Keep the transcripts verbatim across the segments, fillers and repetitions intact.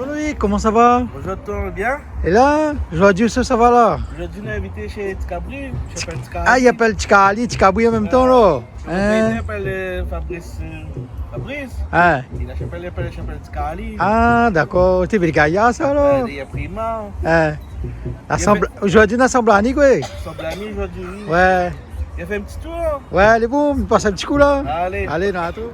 Bonjour Loïc, koman sa va ? Bonjour, tout va bien ? É la, zordi, sa, sa va la ? Zordi nou lé invité shé Ti Kabri, shé Ti Ka-, Ti Kabri. Ah, i apèl Ti Kali, Ti Kabri an mèm tan la. Hein ? Mon pèr i apèl, euh, Fabrice, euh, Fabrice. Hein. Li la shapèl, li apèl shapèl Ti Kali. Ah, dakor. Té bèl gayar sa la. Euh, li la pri ma. Hein. Zordi na sanblani, koi. Sanblani zordi, oui. Ouais. Vien fé in ti tour. Ouais, alé, bon, pass in ti kou la. Alé. Alé, na tou.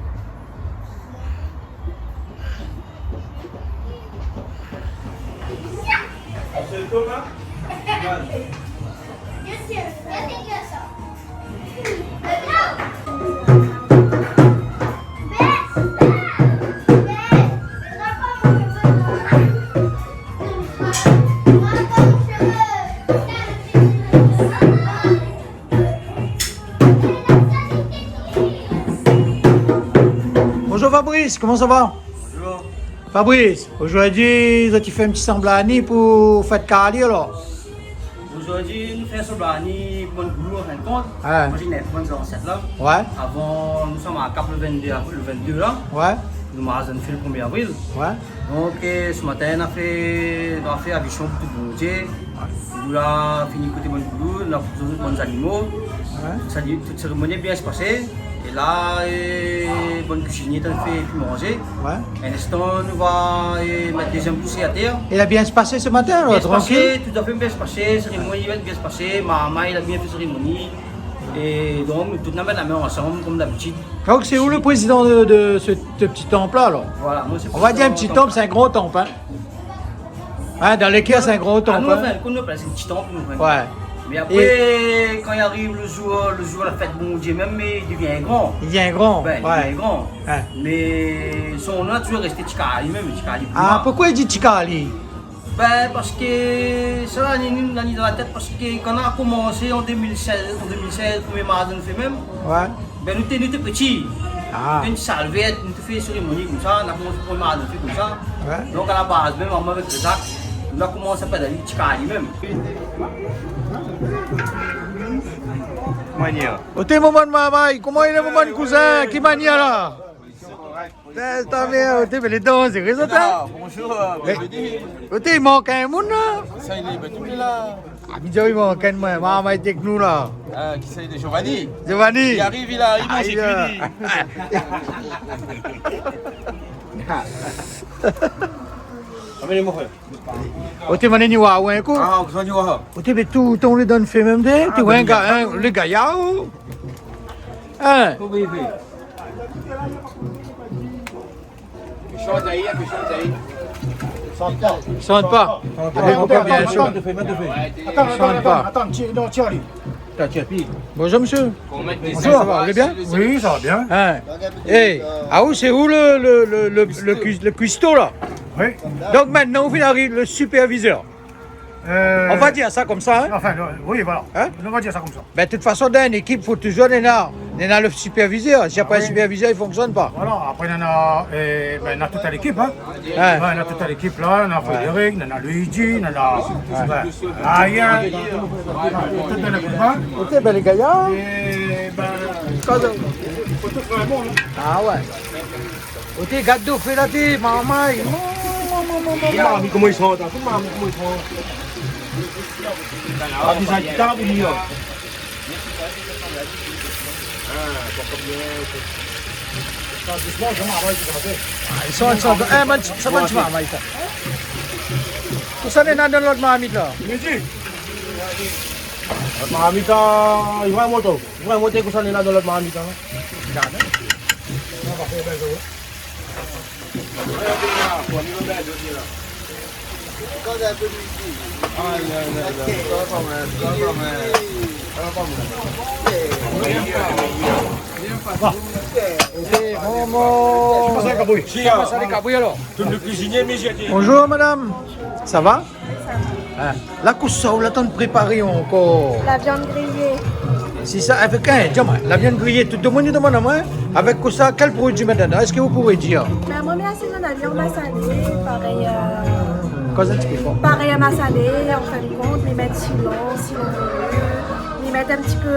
Bonjour Fabrice, koman sa va ? Bonjour. Fabrice, zordi, zot i fé in ti sanblani pou fèt Kali la. Zordi nou fé sanblani pou bann goulou, an fin d'kont. Ouais. Moin, mi néna bann zansèt la. Ouais. Avan, nou sava Kap le vingt-deux avril, le vingt-deux la. Ouais. Nou marsh dan fé le premier avril. Ouais. Donk, euh, se matin, nou la fé, nou la fé abisyon pou tout bondié. Nou la fini koté bann goulou, nou la fini bann zanimo. Ouais. Tout sa, tout sérémoni bien pasé. É la, euh, bann kuizinié tann fé pi manzé. Ouais. In instan, nou va, euh, mèt dézièm koushé atèr. É la bien pasé se matin, la, trankil ? Bien pasé, tout a fé bien pasé, sérémoni la bien pasé, marmay la bien fé sérémoni. É donk, nou tout nou la mèt la min ansanm, konm dabitid. Donk, sé ou le prézidan de, de se, se ti tanp la, alor ? Voilà, moin sé prézidan tanp. On va dir in ti tanp, sé in gran tanp, hein ? Hein, dan lé kèr, sé in gran tanp, hein ? Ah, nou, an fin d'kont, nou apèl sa in ti tanp, nou, an fin d'kont. Ouais. Mé apré, é kan i ariv le zour, le zour la fèt Bondié mèm, mé li devien gran. Li devien gran, ouais. Bin, li devien gran. Ouais. Mé son nom la touzour rèsté Ti Kali mèm, Ti Kali pou moin. Ah, poukosa i di Ti Kali ? Bin, parske sa la, nou, nou la ni dan la tèt, parske kan nou la komansé an deux mille seize, an deux mille seize, premié marsh nou la fé mèm. Ouais. Bin, nou té, nou té pti. Ah. Nou té in salvèt, nou té fé sérémoni konmsa, nou la komans promié marmay konmsa. Ouais. Donk, a la baz, mèm amoin avèk Zak, nou la komans apèl ali Ti Kali mèm. Manièr. Oté, momon marmay, koman i lé, momon kouzin ? Ki manièr la ? Tèt ta mèr, oté, mé lé dan, sé rézon, hein ? Ah, bonjour, euh, bonjour. Oté, i mank in moun la ? Sa i lé, bin, tout lé la. Ah, mi di, i mank in moun, marmay té èk nou la. Ah, kisa i lé, Giovanni ? Giovanni. Li ariv, li ariv, mon sékirité. Amen, mon frèr. Oté, mane ni wa, ouais, kou. Ah, ou ni wa. Oté, mé toultan lé dan fé mèm, té, ouais, ouais, gayar, hein. Koman i fé ? Hein ? Shant ali, shant ali. Shant pa. Shant pa. Shant pa. Atann, atann, atann, atann, tir, non, tir ali. Atann, tir pi. Bonjour, monsieur. Bonjour. Sa va, vous allez bien ? Oui, ça va bien. Hein. Eh, ah, ou, sé ou le, le, le, le, le cuis-, le cuistot, la ? Oui. Donk, mintnan, ou vien ariv le superviseur. Euh, on va dir sa konmsa, hein ? Enfin, euh, oui, voilà. Hein ? On va dir sa konmsa. Bin, de tout fason, dan in ékip, fo touzour néna, néna le superviseur. Si na pa in superviseur, i fonksionn pa. Ah oui. Voilà, apré, néna, euh, bin, néna tout lékip, hein. Hein. Ouais, néna tout lékip la, néna Frédéric, néna Luigi, néna, ouais, Ryan, tout lékip, hein. Oté, bin, lé gayar. É, bin, fo tout fé in bon, hein. Ah ouais. Oté, gard dofé la, té, marmay. Mon, mon, mon, mon, mon. Marmay, koman i sort, hein ? Tout marmay, koman i sort ? Ah, bizar, i tab, li, hein. Ah, pokor bien, oté. Sa, dousman, sa marmay, sa va fé. Ah, i sort, i sort. Eh, man, sa, man, sa marmay, sa. Kosa néna dan lot marmit la ? Midi. Lot marmit la, i va monté. Ou va monté kosa néna dan lot marmit la. Gard, hein. Atann in pé. Aïe, aïe, aïe, aïe. Sa va pa mal, sa va pa mal. Sa va pa mal. Oté, momon. Sé pa sa, lé kabri ? Sé pa sa, lé kabri, alor ? Tout le cuisinier, mi jété. Bonjour, madame. Sa va ? Hein, la, kosa ou la tann préparé ankor ? La viande grillée. Sé sa, avèk, hein, di amoin, la viande grillée, tout demoun i demann amoin, avèk kosa, kèl produi mintnan ? Èske ou pouré dir ? Bin, moin, mi asézone ali an masalé, parèy, euh, parèy a masalé, an fin d'kont, mi mèt silan, silan moulu, mi mèt in ti pé,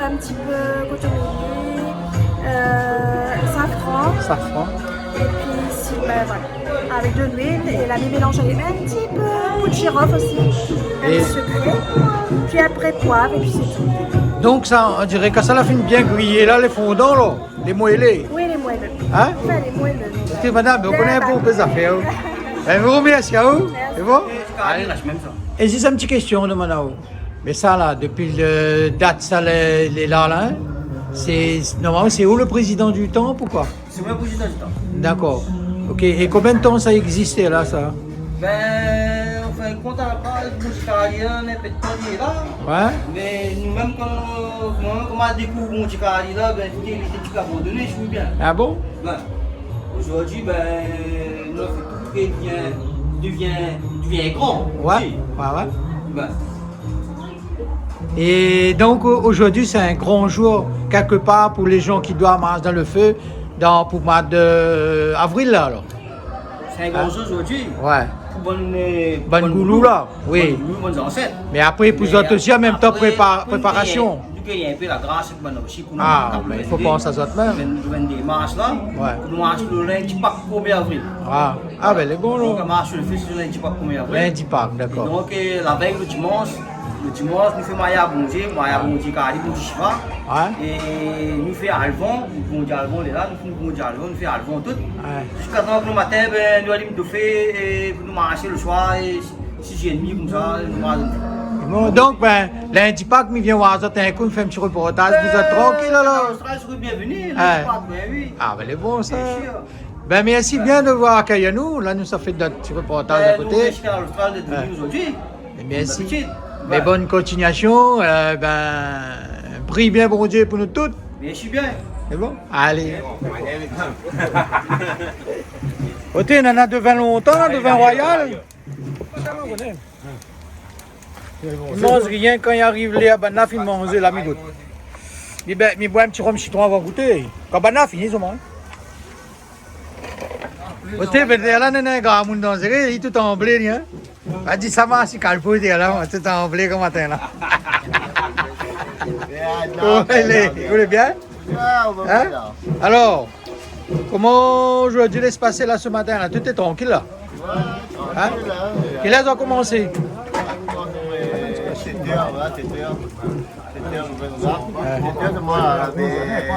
in ti pé kotomili, euh, safran. Safran. Épi, si, Ben voilà. Avec de l'huile et la mélange avec un petit peu de poudre girofle aussi. Un petit secret. Puis après, poivre et puis c'est tout. Donk sa, on diré ke sa la fine bien griyé la, lé fondan la, lé moelleux. Oui, lé moelleux. Hein ? Enfin, lé moelleux. Ékout, madam, ou koné bonpé zafèr, hein. Ben, mi remèrsi aou. Mersi. Sé bon ? Kari, la, sé mèm sa. É zis in ti késtion, mi demann aou. Mé sa la, dopi le dat sa lé, lé la, la, hein ? Sé, normalman, sé ou le prézidan du temp ou koi ? Sé moin le prézidan du temp. Dakor. Ok. É konbien d'tan sa i égzis la, sa ? Ben, anfin, kont a la baz, Bondié Kari la, néna pèt tan li lé la. Ouais. Mé nou mèm, kan, moin mèm, kan ma dékouvèr Bondié Kari la, ben, té, li té ti pé abandoné, mi di bien. Ah bon ? Ouais. Zordi, ben, nou la fé tout, li devien, devien, devien gran. Ouais, osi. Ouais, ouais. Ouais. É donk, o-, zordi, sé in gran jour, kèlkepar, pou lé jan ki doi marsh dan le fé, dan, pou moi de avril, la, alor. Sé in gran jour zordi. Ouais. Pou bann, euh, pou bann goulou, la. Oui. Bann goulou, bann zansèt. Mé apré, pou zot osi, an mèm tan, prépa-, préparasion. Mé apré, nou gingn, nou gingn in pé la gras, bann osi, pou nou, ah, mé i fo pans azot mèm. Vinn-, vinn-dé mars la, ouais, pou nou marsh le lindi Pak premié avril. Ah. Ah, ben, lé bon, la. Donk, marsh le fé, sé lindi Pak premié avril. Lindi Pak, dakor. É donk, euh, la vèy, le dimansh, le dimansh, nou fé Maya Bondié, Maya Bondié Kali, Bondié Shiva. Ouais. É nou fé Alvan, Bondié Alvan lé la, nou fé Bondié Alvan, nou fé Alvan tout. Ouais. Ziska tan ke le matin, ben, nou alim dofé, é pou nou marsh le soir, é sis èr édmi, konmsa, nou marsh. Bon, donk, ben, lindi Pak, mi vien voir azot in kou, mi fé in ti reportaz, zot lé trankil, alor. Lostral, sé bienvenu, lindi Pak, ben oui. Ah, ben, lé bon, sa. Bien sûr. Ben, mèrsi bien de voir akèy anou. La, nou sa fé dot ti reportaz a koté. Ben, nou, mèrsi a Lostral d'èt venu zordi. Konm dabitid. Mèrsi. Mé bone kontiniasion, euh, ben, pri bien Bondié pou nou tout. Mèrsi bien. Sé bon ? Alé. Oté, nana de vin lontan, la, de vin Royal. I manz rien, kan i ariv lèr banana, fine manzé, la, mi gout. Mi bèv, mi boi in ti rom sitron avan gouté. Kan banana fini, solman. Oté, ben, la, nana in gramoun danzéré, li tout an blé, li, hein. La di sa, ma, si kalpo, té la, tout an blé, konm matin, la. Koman i lé ? Ou lé bien ? Ah, ou va bien, la. Hein ? Alor, koman zordi lé pasé la, se matin la ? Tout lé trankil la ? Ouais, trankil, hein ? Kèl èr zot la komansé ? Sèt èr, ouais, sèt èr. Sèt èr, nou lé la. Ouais. Sèt èr, sé moin la, mé,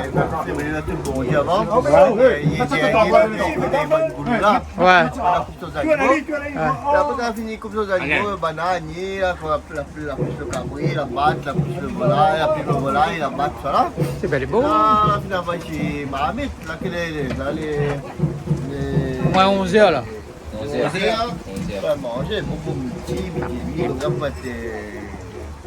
sé moin la tout bon, avan. Ouais. Euh, i di, i di, i di, i di, i di, i di, Ouais. Voilà, koup son zanimo. Ouais. É apré, kan la fini koup son zanimo, banana, la, fo la, la, la plis le kabri, la bat, la plis le volay, la plis le volay, la bat, sa la. Sé bèl é bon. La, la fini avan isi marmit, la, ke lé, la, lé, lé moin onz èr, la. Onz èr. Onz èr. Fo manzé, bonpé midi, midi édmi, konmsa, pou èt, euh,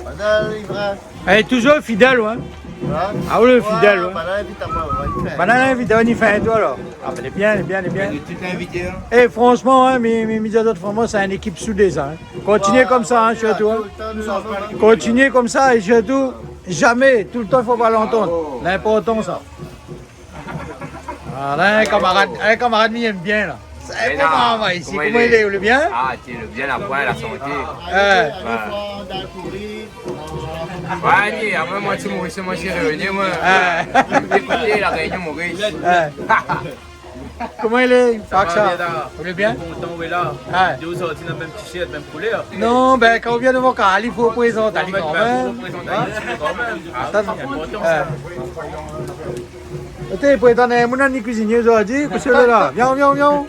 banana, li vra. Lé touzour fidèl, ouais. Hein ? Ah oui, fidèl, ouais. Banana, li invit amoin, ouais, li fé. Banana, li invit, ouais, li fé in tour, alor. Ah, ben, lé bien, lé bien, lé bien. Mé lé tout invité, hein. É fransman, hein, mi, mi, mi di azot, fransman, sé in ékip soudé, sa, hein. Kontinié konmsa, hein, sirtou, hein. Tout le tan, nou antann. Kontinié konmsa, é sirtou, zamé, tout le tan, i fo avoir lantant. Bravo. Lé inportan, sa. Voilà, in kamarad, in kamarad mi èm bien, la. Sa, é bon, travay isi. Koman i lé ? Koman i lé ? Ou lé bien ? Ah, ti lé bien, la, la santé. Ouais. Ouais, ti, apré, moin, ti Moris, moin, ti Réunion, moin. Ouais. Ékout, La Rénion, Moris. Ouais. Koman i lé ? Sa va bien, la. Ou lé bien ? Kontan, oui, la. Ouais. Dé ou sorti dan mèm t-shirt, mèm koulèr. Non, ben, kan ou vien dovan Kali, i fo prézant ali kan mèm. Fo prézant ali kan mèm. Atann. Sé inportan, sa. Ouais. Oté, pou étonn, moun la ni kuizinié zordi, kosa lé la. Vien, vien, vien.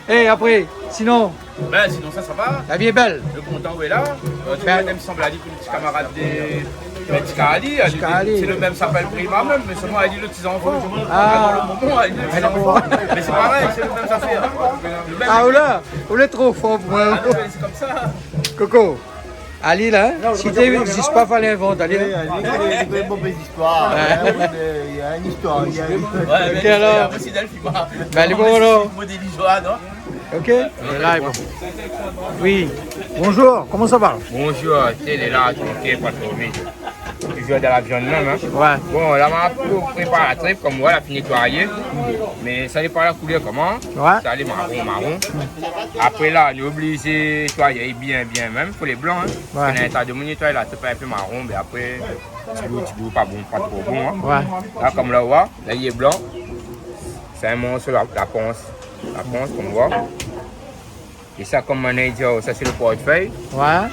É apré, sinon ? Ben, sinon, sa, sa va. La vi lé bèl. Lé kontan, oui, la. Euh, ti mèm sanm ali pou ti kamarad de, ben, ti Kali, ali, sé le mèm, i apèl Prima mèm, mé solman, ali, le ti zanfan. Ah. Alor, le moman, ali, le ti zanfan. Mé sé parèy, sé le mèm zafèr. Le mèm. Ah, ou la, ou lé tro for pou moin. Ah, non, mé sé konmsa. Koko. Ali la, hein ? Non, si té égzis pa, falé invant ali, hein ? Oui, ali, sé dé mové zistoir, hein, mé néna in istoir, néna in... Ouais, mé... Ok, alor. Ben, lé bon, alor. Modélizoa, non ? Ok. Lé la, lé bon. Oui. Bonjour, koman sa va ? Bonjour, té lé la, trankil, pa tro vit. Touzour dan la viann mèm, hein. Ouais. Bon, la, ma pou prépar la trip, konm ou voi, la fini nétoiyé. Mé sa lé pa la koulèr koman. Ouais. Sa lé maron, maron. Apré la, nou lé oblizé nétoiyé bien, bien mèm, fo lé blan, hein. Ouais. Néna in ta de moun i nétoy la, sé pa in pé maron, mé apré, ti gou, ti gou, pa bon, pa tro bon, hein. Ouais. La, konm la, ou voi, la, li lé blan. Sé in morso la, la pans. La pans, konm ou voi. É sa, konm moin la di aou, sa sé lo portfèy. Ouais.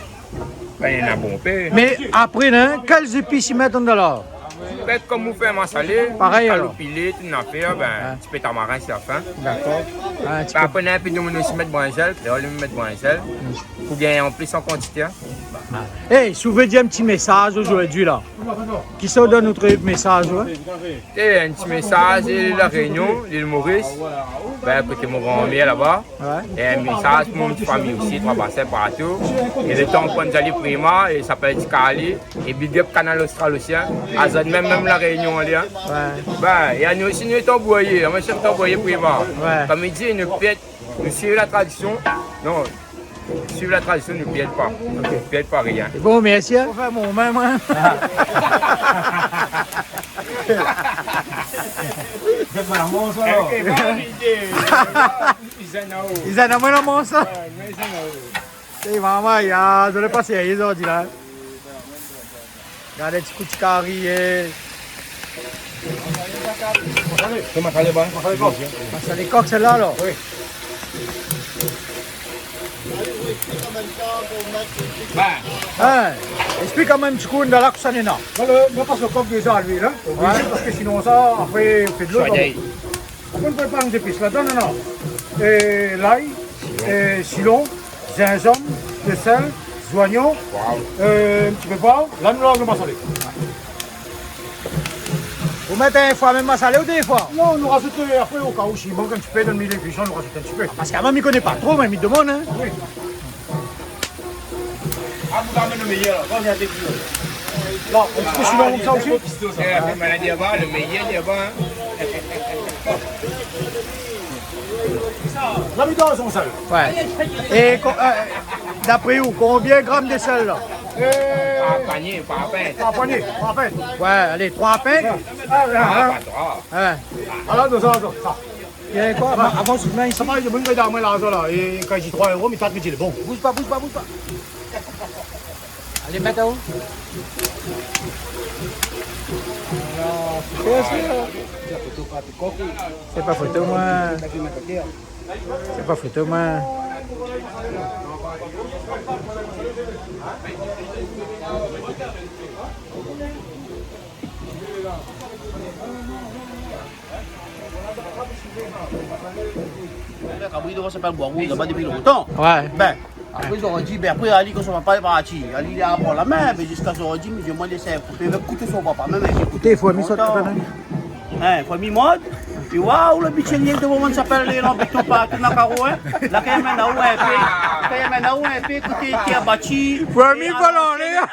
Bin, néna bonpé. Mé apré, hein, kèl zépis i mèt andan la ? Bin, konm ou fé in masalé, parèy, alor. Kaloupilé, tout nafèr, bin, ouais, ti pé tamarin si la fin. Dakor. Ouais, ti pé. Bin, apré, néna in pé domoun osi i mèt brinzèl, kréol i mèt brinzèl. Mm. Pou gingn an plis an kantité, hein. É, si ou vé dir in ti mésaz zordi la, kisa ou donn out mésaz, ouais ? É, in ti mésaz, La Rényon, lil Moris, bin, koté mon granmèr laba. Ouais. É in mésaz pou mon ti fami osi, Troi Basin, partou. É lo tan pran zali Prima, é sa pé èt Kali, é big up Kanal Austral osi, hein. Azot mèm, mèm La Rényon, alé, hein. Ouais. Bin, é anou osi, nou lé tanbouyé, hein, mon shèf tanbouyé Prima. Ouais. Konm i di, nou pèrd, nou suiv la tradision. Non, suiv la tradision, nou pèrd pa. Ok. Nou pèrd pa rien. Bon, mèrsi, hein. Fo fé mon min, moin. Sé pa la manz, alor. É, é, bon, lé dé. Izan aou. Izan amoin la manz, sa. Ouais, mé izan aou. É, momon, ya, zot lé pa sérié zordi la. Gard in ti kou ti kari, é. Masalé, sé masalé, bon. Masalé kok. Masalé kok, sèl-la, alor ? Oui. Bin. Hein, èksplik amoin in ti kou, andan la, kosa néna. Bon, lo, nou pas lo kok déza a luil, hein. Ouais. Oblizé, parske sinonsa, apré, ou fé dolo. Soigné. Apré, nou prépar nout zépis ladan, non, non. É, lay, é, sitron, zinzanm, de sèl, zoignon, euh, in ti pé poiv. La, nou lans lo masalé. Ou mèt in foi mèm masalé ou dé foi ? Non, nou razout, euh, apré, o ka ou, si i mank in ti pé dan lo milié, pi sa, nou razout in ti pé. Ah, parske amoin, mi koné pa tro, mé mi domann, hein. Oui. Ah, ou amenn lo méyèr, la. Kan néna dé kilo. Non, in ti pé sitron konmsa osi. É, apré, maladi laba, lo méyèr laba, hein. La, mi donn son sèl. Ouais. É ko-, euh, d'apré ou, konbien gram de sèl, la ? Euh, par panié, par pin. Par panié, par pin. Ouais, alé, troi pin. Ah, ah, ah. Ah, pa troi. Ouais. Alor, dé son, sa. É koi, avan, avan, sou la, isi. Sa va, i di, bon, i done amoin larzan la. É kan i di troi éro, mi tat, mi di, lé bon. Bouz pa, bouz pa, bouz pa. Alé, mèt aou. Voilà, sé sa. Sé pa foto, moin. Sé pa foto, moin. Kabri dovan sa pèl Bwa Rouz, laba dopi lontan. Ouais. Bin, apré, zordi, bin, apré, Ali, kan son papa lé parti, Ali, li la pran la min, bin, ziska zordi, mi di, moin, lé sèf, pou pé kout son papa, mèm, li kout. Té, fo mi sort lontan. Hein, fo mi mord. Pi, waouh, lo bitjé, li lé dovan, sa pèl, lé lanbiton partou, na karo, hein. La, kan i amenn aou in pé, kan i amenn aou in pé, koté, té abati. Fo mi vol anlèr.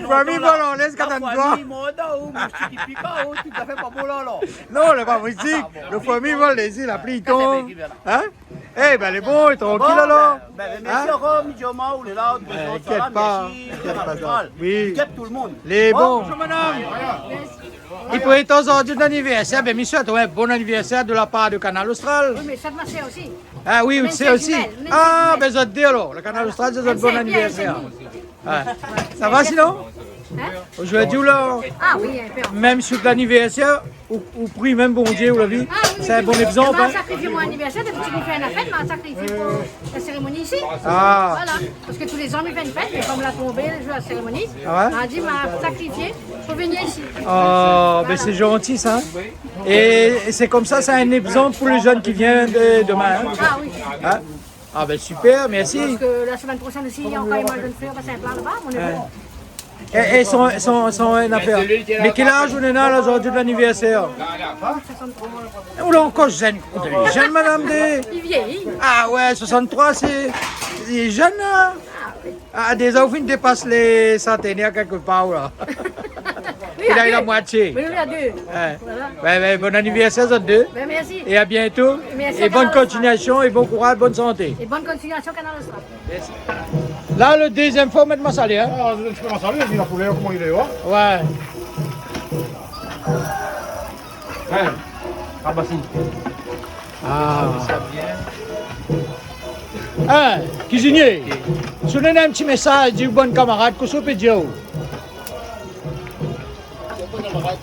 Fo mi vol anlèr, ziska dan doi. Fo mi mord, oh, moustik i pik, oh, tout zafèr pa bon la, la. Non, lé pa moustik. Ah, bon. Lo fo mi vol dési, la pli i tonm. Hein ? Eh bin, lé bon, lé trankil alor. Bon, bin, bin, mèrsi ankor, Midjoma, ou lé la, ou lé la, mèrsi, Kanal Austral. Oui. Big up tout lo moun. Lé bon. Bonjour, madame. I prétan zordi lanivèrsèr, bin, mi souèt aou in bon anivèrsèr de la par de Kanal Austral. Oui, mé sa, ma sèr osi. Ah oui, ou sé osi. Mèm si zimèl, mèm si zimèl. Ah, bin, zot dé alor. Lo Kanal Austral, zot bon anivèrsèr. Sé bien, sé bien. Ouais. Sa va sinon ? Hein ? Zordi ou la, ah oui, in pé. Mèm si lanivèrsèr, ou, ou pri mèm Bondié, ou la vi. Ah oui, oui, oui. Sé in bon égzanp, hein. Ma sakrifié mon anivèrsèr, dabitid mi fé in lafèt, ma sakrifié pou la sérémoni isi. Ah. Voilà. Parske tou lé zan mi fé in fèt, mé kom la tonbé lo zour la sérémoni, ah ouais ? Ma di, ma sakrifié pou vnir isi. Oh, bin, sé zanti sa. É, é sé konmsa, sé in égzanp pou lé jenn ki vien de, domin, hein. Ah oui. Hein ? Ah bin, super, mèrsi. Parske la semèn proshèn osi, néna ankor in moiyin de fèr, bin, sé in pla laba, mon névo. Ouais. É, é son, son, son, in afèr. Mé kèl az ou néna la, zordi, lanivèrsèr ? Soixante-trois. Ou lé ankor jenn. Ou lé jenn, madam de... Li vieillit. Ah ouais, soixante-trois, sé, sé jenn, la. Ah oui. Ah, déza, ou fine dépas lé santénèr kèk par, la. Oui, la moitié. Oui, nou lé a dé. Ouais. Voilà. Ouais, ouais, bon anivèrsèr, zot dé. Bin, mèrsi. É a bientôt. Mèrsi, Kanal Austral. É bone kontiniasion, é bon kouraz, bone santé. É bone kontiniasion, Kanal Austral. Mèrsi. La, lo dézièm foi, ou mèt masalé, hein. Ah, in ti pé masalé, vi la koulèr, koman i lé, hein. Ouais. Hein, kabasine. Ah. Hein, kuizinié. Ok. Si ou néna in ti mésaz, di bann kamarad, kosa ou pé dir aou ? Bann kamarad,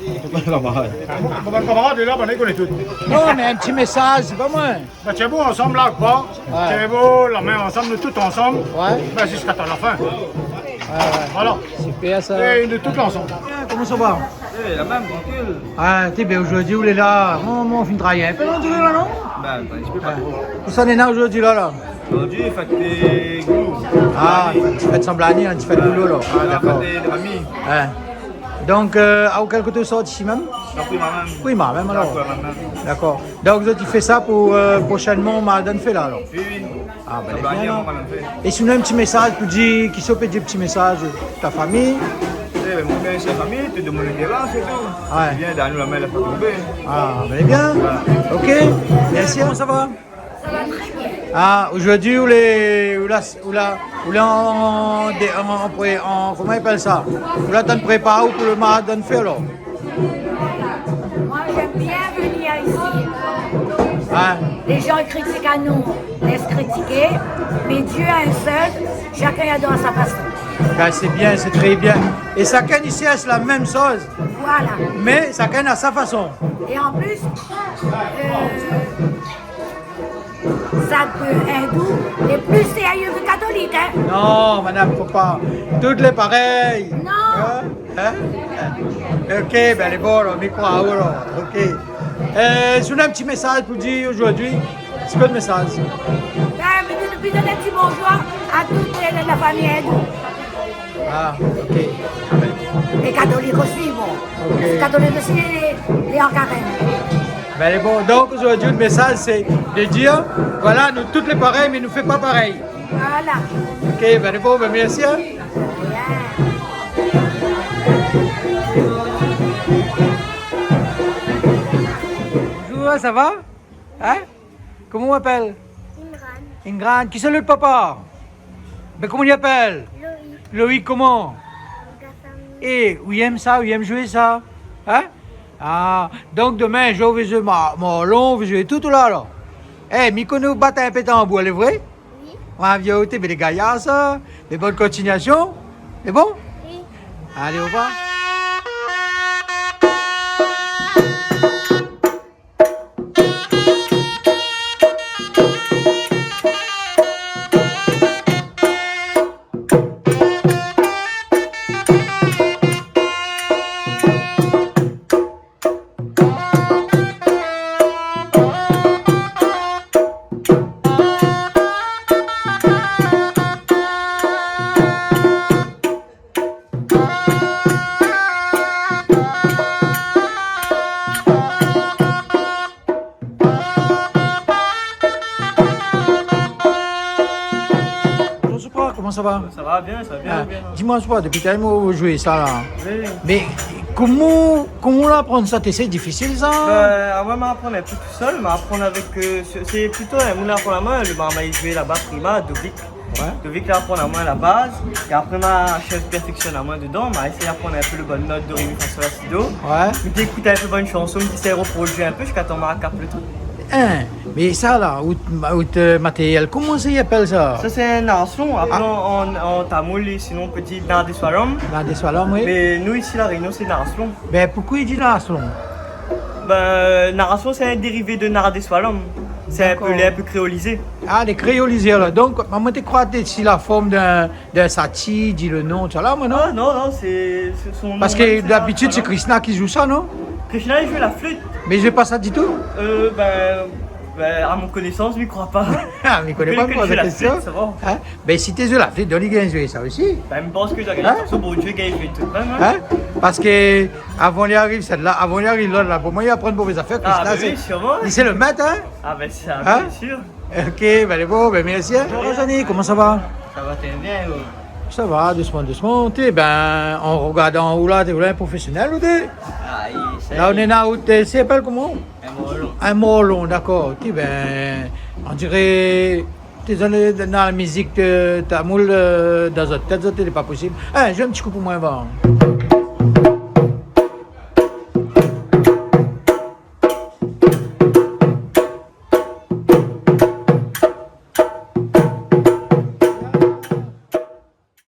Mon kamarad lé la, banna i koné tout. Non, mé in ti mésaz, sé pa moin. Bin, tienbo ansanm la, koi. Ouais. Tienbo la min ansanm, nou tout ansanm. Ouais. Bin, ziskata la fin. Ouais, ouais. Voilà. Super sa. É nou tout ansanm. Bien, koman sa va ? É, la mèm, trankil. Ah, té, bin, zordi ou lé la. Mon, mon fin travay in pé, on diré la, non ? Bin, pa in ti pé, pa tro. Ousa néna zordi la, la ? Zordi, fèt de Goulo. Ah, fèt Sanblani, in ti fèt Goulo, la. Ah, dakor. Fèt de, de fami. Ouais. Donk, euh, a kèl koté ou sort isi mèm ? Prima mèm. Prima mèm, alor. Dakor, mèm, mèm. Dakor. Donk, zot i fé sa pou, euh, proshènman, Madanfé la, alor ? Oui, oui. Ah, bin, lé bien, alor. Madanfé. É sinon, in ti mésaz pou di, kisa ou pé di, ti mésaz, ta fami ? É bin, mon bien, sé fami, tout demoun lé la, sé tou. Ouais. Bien, dan nou la min, la pa tonbé. Ah, bin, lé bien. Voilà. Ok. Mèrsi, koman sa va ? Ça va très bien. Ah, zordi, ou lé, ou la, ou la, ou lé an, dé, an, an pré-, an, koman i apèl sa ? Ou la tann prépar ou pou le Madanfé, alor ? Moi, j'aime bien venir ici. Hein ? Les gens critiquent à nous, laisse critiquer, mais Dieu a un seul, chacun adore à sa façon. Ben, c'est bien, c'est très bien. Et chacun ici a la même chose. Voilà. Mais chacun a sa façon. Et en plus, euh, Sa, euh, indou lé pli sérié ke katolik, hein ? Non, madam, fo pa. Tout lé parèy. Non. Hein ? Hein ? Ok, bin, lé bon, alor, mi kroi, alor. Ok. Euh, si ou na in ti mésaz pou dir zordi, sé koi le mésaz ? Ben, mi, mi, mi donn in ti bonjour à toute la, la famille hindoue. Ah, ok. Lé katolik osi, bon. Ok. Lé katolik osi, lé, lé an karèm. Ben, lé bon. Donk, zordi, le mésaz, sé de dir, voilà, nou tout lé parèy, mé nou fé pa parèy. Voilà. Ok, ben, lé bon, ben, mèrsi, hein. Bien. Bonjour, sa va ? Hein ? Koman ou apèl ? Ingran. Ingran, kisa lot papa ? Ben, koman li apèl ? Loïc. Loïc koman ? Gassan. É, ou yèm sa, ou yèm zoué sa ? Hein ? Ah, donk domin, zoué, ou vé zoué ma-, morlon, ou vé zoué tout, tout la, la. Eh, mi koné ou bat in pé tanbour, lé vré ? Oui. Ah, vien oté, ben, lé gayar, sa. Mé bonne continuation. Lé bon ? Oui. Alé, orevoir. Bonjour Soupra, koman sa va ? Sa va bien, sa va bien, ah, bien. Di amoin, Soupra, dopi talèr ou zoué sa la. Oui. Mé koman, koman ou la aprann sa ? Té, sé difisil sa ? Ben, ah, moin, ma aprann in pé tousèl, ma aprann avèk, euh, sé, sé plito, hein, moun la aprann amoin, le marmay i zoué laba, prima, Dovic. Ouais. Dovic la aprann amoin la baz, é apré ma shèrsh pèrfèksionn amoin dedan, ma éséy aprann in pé le bann not do, ré, mi, fa, sol, la, si, do. Ouais. Mi té ékout in pé bann shanson, mi té éséy roproduir in pé, ziska tan ma kap le truk. Hein, mé sa la, out, out, euh, matéryèl, koman sa i apèl sa ? Sa sé in arslon, apré, ah, an, an, an tamoul, sinon i pé dir nardeswalam. Nardeswalam, oui. Mé nou isi La Rényon sé in arslon. Ben, poukosa i di in arslon ? Ben, in arslon sé in dérivé de nardeswalam. Sé in pé, dakor, lé in pé kréolizé. Ah, lé kréolizé, alor. Donk, moin té kroi té si la form d'in, d'in sati, di le non, sa la, moin, non ? Ah, non, non, sé, sé son non mèm, sé in arslon. Parske dabitid, sé Krishna ki zoué sa, non ? Krishna, li zoué la flit. Mé li zoué pa sa ditou ? Euh, ben, ben, à mon connaissance, mi kroi pa. Ah, mi koné pa, mi poz la késtion. Hein ? Ben, si té zoué la flit, donk li gingn zoué sa osi. Ben, mi pans ke sa gingn, hein ? Parske Bondié gingn zoué tout mèm, hein ? Hein ? Parske avan li ariv sèt-la, avan li ariv lot la, pou moin, li aprann mové zafèr, ah, Krishna, ben oui, sé, sûrement, li sé le mèt, hein ? Ah, ben, sa, hein ? Bien sûr. Ok, ben, lé bon, ben, mèrsi, hein. Bonjour, Rajani, koman sa va ? Sa va très bien, é ou ? Sa va, dousman, dousman. Té, ben, an rogardan ou la, té, ou lé in profésionèl ou té ? Ah, oui, sa, la, ou lé na out, sé i apèl koman ? In morlon. In morlon, dakor. Té, ben, on diré té dan, dan la mizik, euh, tamoul, euh, dan zot tèt, zot, lé pa posib. Eh, zoué in ti kou pou moin, va.